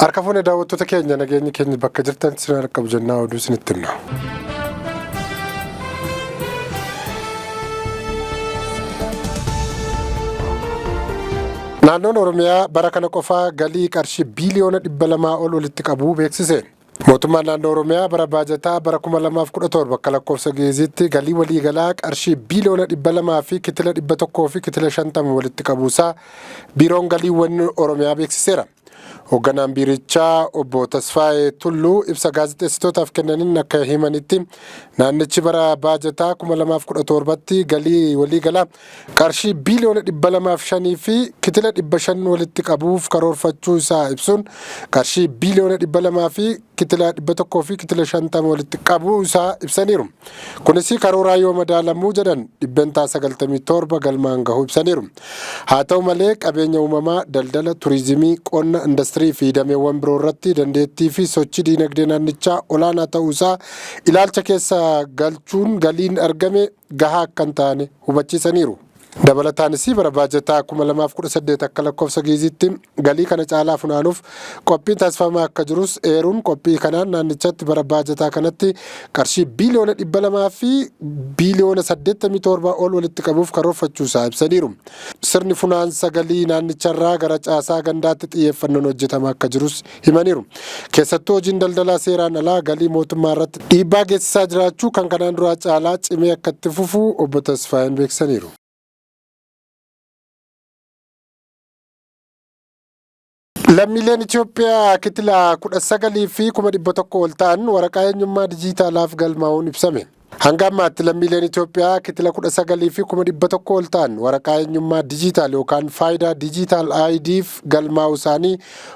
Harka fuune daawwattoota keenya, nageenyi keenya bakka jirtan sin harka jennaa, oduu isinitti himna. Naannoon Oromiyaa bara kana qofaa galii qarshii biiliyoona 200 ol walitti qabuu beeksise. Mootummaan naannoo Oromiyaa bara baajataa bara 2017 akka lakkoofsa Geeziitti galii waliigalaa qarshii biiliyoona 200 fi kitila 100 fi kitila 50 walitti qabuusaa Biiroon Galiiwwan Oromiyaa beeksiseera. Hoogganaan biirichaa obbo Tasfaayee Tulluu ibsa gaazexeessitootaaf kennaniin akka himanitti, naannichi bara baajataa 2017tti galii waliigalaa qarshii biiliyoona 205 fi kitila 500 walitti qabuuf karoorfachuu isaa ibsuun, qarshii biiliyoona 200 fi kitila 100 fi kitila 50 walitti qabuu isaa ibsaniiru. Kunis karooraa yoo madaalamuu jedhan 97% galmaan gahuu ibsaniiru. Haa ta'u malee, qabeenya uumamaa, daldala, turizimii, qonna, industirii fi dameewwan biroo irratti dandeettii fi sochii diinagdee naannichaa olaanaa ta'uu isaa ilaalcha keessa galchuun galiin argame gahaa akka hin taane hubachiisaniiru. Dabalataanis bara baajataa 2018 akka lakkoofsa Giiziitti galii kana caalaa funaanuuf qophiin taasifamaa akka jirus eeruun, qophii kanaan naannichatti bara baajataa kanatti qarshii biiliyoona 200 fi biiliyoona 87 ol walitti qabuuf karoorfachuusaa ibsaniiru. Sirni funaansa galii naannicharraa gara caasaa gandaatti xiyyeeffannoon hojjetamaa akka jirus himaniiru. Keessattuu hojiin daldalaa seeraan alaa galii mootummaa irratti dhiibbaa geessisaa jiraachuu kan kanaan duraa caalaa cimee akka itti fufu obbo Tasfaayeen beeksisaniiru. Lammiileen Itoophiyaa kitila 19,100,000 ol ta'an waraqaa eenyummaa dijiitaalaaf galmaa'uun ibsame. Hanga ammaatti lammiileen Itoophiyaa kitila 19,100,000 ol ta'an waraqaa eenyummaa dijiitaal yookaan Faayidaa Digital IDf galmaa'uu isaanii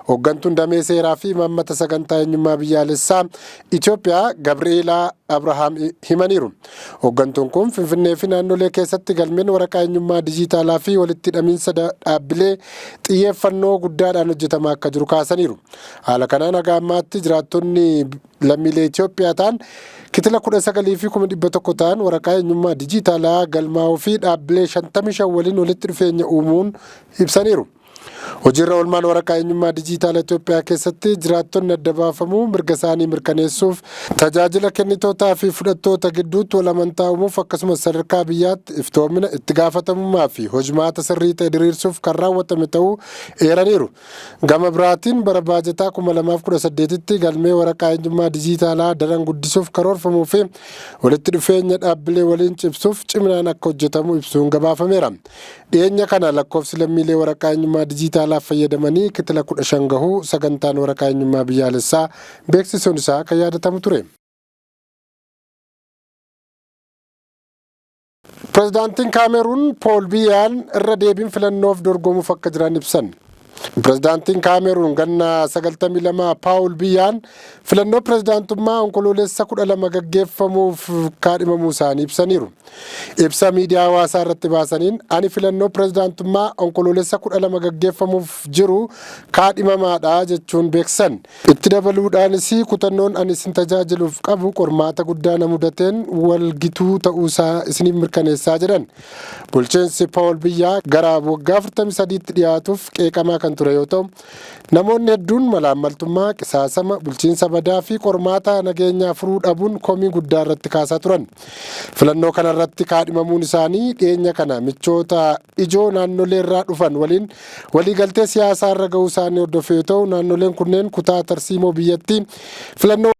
hooggantuun damee seeraa fi imaammata sagantaa eenyummaa biyyaalessaa Itoophiyaa Gabri'eelaa Abrahaam himaniiru. Hooggantuun kun Finfinnee fi naannolee keessatti galmeen waraqaa eenyummaa dijiitaalaa fi walitti hidhamiinsa dhaabbilee xiyyeeffannoo guddaadhaan hojjetamaa akka jiru kaasaniiru. Haala kanaan haga ammaatti jiraattonni lammiilee Itoophiyaa ta'an kitila 19,100,000 ta'an waraqaa eenyummaa dijiitaalaa galmaa'uu fi dhaabbilee 55 waliin walitti dhufeenya uumuun ibsaniiru. Hojiirra oolmaan waraqaa eenyummaa dijiitaala Itoophiyaa keessatti jiraattonni adda baafamuu mirga isaanii mirkaneessuuf, tajaajila kennitootaa fi fudhattoota gidduutti wal amantaa uumuuf, akkasumas sadarkaa biyyaatti iftoomina, itti gaafatamummaa fi hojmaata sirrii ta'e diriirsuuf kan raawwatame ta'uu eeraniiru. Gama biraatiin bara baajataa 2018tti galmee waraqaa eenyummaa dijiitaalaa daran guddisuuf karoorfamuu fi walitti dhufeenya dhaabbilee waliin cimsuuf ciminaan akka hojjetamu ibsuun gabaafameera. Dhiyeenya kana lakkoofsi lammiilee waraqaa eenyummaa dijiitaalaaf fayyadamanii kitila 15 gahuu sagantaan waraqaa eenyummaa biyyaalessaa beeksisuun isaa kan yaadatamu ture. Pireezidaantiin Kaameruun Pool Biyyaan irra deebiin filannoof dorgomuuf akka jiran ibsan. Pireezidaantiin Kaameruun ganna 92 Paawul Biyyaan filannoo pireezidaantummaa Onkoloolessa 12 gaggeeffamuuf kaadhimamuu isaanii ibsaniiru. Ibsa miidiyaa hawaasaa irratti baasaniin, "Ani filannoo pireezidaantummaa Onkoloolessa 12 gaggeeffamuuf jiru kaadhimamaadha," jechuun beeksisan. Itti dabaluudhaanis, "Kutannoon ani isin tajaajiluuf qabu qormaata guddaa na mudateen walgituu ta'uusaa isiniif mirkaneessaa," jedhan. Bulchiinsi Paawul Biyyaa gara waggaa 43tti dhiyaatuuf qeeqamaa kan ture yoo ta'u, namoonni hedduun malaammaltummaa, qisaasama, bulchiinsa badaa fi qormaata nageenyaa furuu dhabuun komii guddaa irratti kaasaa turan. Filannoo kanarratti kaadhimamuun isaanii dhiyeenya kana michoota ijoo naannolee irraa dhufan waliin waliigaltee siyaasaa irra gahuu isaanii hordofee yoo ta'u, naannoleen kunneen kutaa tarsiimoo biyyattii filannoo